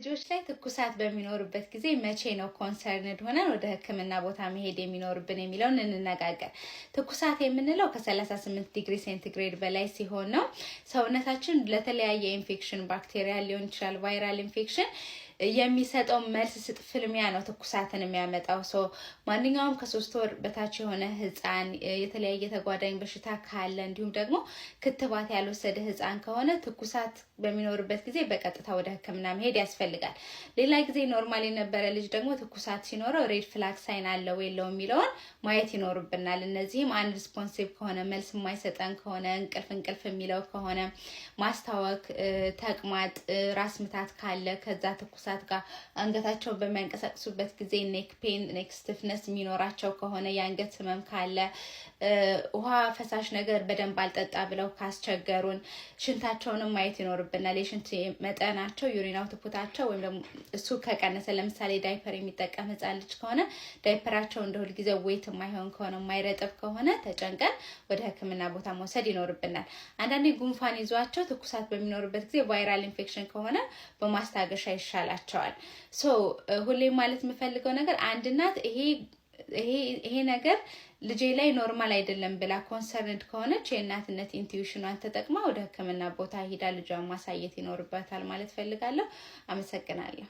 ልጆች ላይ ትኩሳት በሚኖርበት ጊዜ መቼ ነው concerned ሆነን ወደ ሕክምና ቦታ መሄድ የሚኖርብን የሚለውን እንነጋገር። ትኩሳት የምንለው ከ38 ዲግሪ ሴንቲግሬድ በላይ ሲሆን ነው። ሰውነታችን ለተለያየ infection፣ bacterial ሊሆን ይችላል፣ viral infection የሚሰጠው መልስ ስጥ ፍልሚያ ነው ትኩሳትን የሚያመጣው። So ማንኛውም ከ3 ወር በታች የሆነ ህፃን፣ የተለያየ ተጓዳኝ በሽታ ካለ፣ እንዲሁም ደግሞ ክትባት ያልወሰደ ህፃን ከሆነ ትኩሳት በሚኖርበት ጊዜ በቀጥታ ወደ ህክምና መሄድ ያስፈልጋል። ሌላ ጊዜ normal የነበረ ልጅ ደግሞ ትኩሳት ሲኖረው red flag sign አለው የለው የሚለውን ማየት ይኖርብናል። እነዚህም unresponsive ከሆነ፣ መልስ የማይሰጠን ከሆነ፣ እንቅልፍ እንቅልፍ የሚለው ከሆነ፣ ማስታወክ፣ ተቅማጥ፣ ራስ ምታት ካለ፣ ከዛ ትኩሳት ጋር አንገታቸውን በሚያንቀሳቅሱበት ጊዜ neck pain፣ neck stiffness የሚኖራቸው ከሆነ፣ የአንገት ህመም ካለ፣ ውሃ ፈሳሽ ነገር በደንብ አልጠጣ ብለው ካስቸገሩን፣ ሽንታቸውንም ማየት ይኖርብናል። የሽንት መጠናቸው፣ urine output ኣቸው ወይም ደግሞ እሱ ከቀነሰ፣ ለምሳሌ ዳይፐር የሚጠቀም ህፃን ልጅ ከሆነ ዳይፐራቸው እንደ ሁልጊዜ wet የማይሆን ከሆነ፣ የማይረጥብ ከሆነ ተጨንቀን ወደ ሕክምና ቦታ መውሰድ ይኖርብናል። አንዳንዴ ጉንፋን ይዟቸው ትኩሳት በሚኖርበት ጊዜ viral infection ከሆነ በማስታገሻ ይሻላቸዋል። So ሁሌም ማለት የምፈልገው ነገር አንድ እናት ይሄ ነገር ልጄ ላይ normal አይደለም ብላ concerned ከሆነች የእናትነት intuition ኗን ተጠቅማ ወደ ሕክምና ቦታ ሂዳ ልጇን ማሳየት ይኖርባታል ማለት ፈልጋለሁ። አመሰግናለሁ።